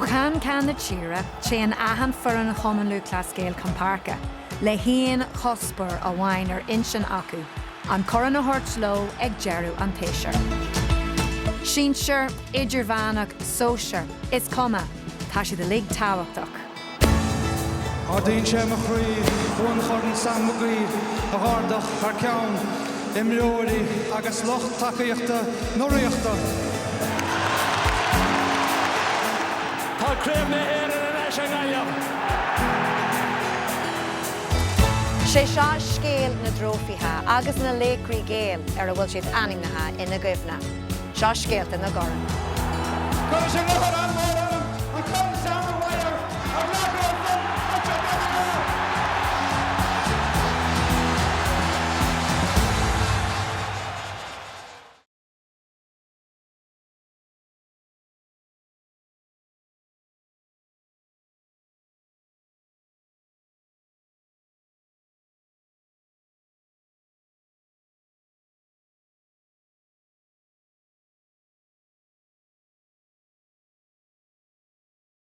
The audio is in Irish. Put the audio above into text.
Can Can na tíre, téann achan foireann Chumann Lúthchleas Gael chun páirce le haon chuspóir amháin ar intinn acu, an corn a thabhairt leo ag deireadh an tséasúir. Sinsir, idirmheánach, sóisear, is cuma, tá siad uilig tábhachtach. Ardaíonn sé mo chroí chun an Corn Sam Maguire a dh'ardach thar ceann imreoirí agus lucht tacaíochta na Ríochta. Tá Craobh na hÉireann ar ais i nGaillimh! Sé seo scéal na dtrófaithe agus na laochraí Gael ar a bhfuil siad ainmnithe ina gcuimhne. Seo scéalta na gcorn. Cuirfidh sé lúcháir an-mhór orm an Corn Sam.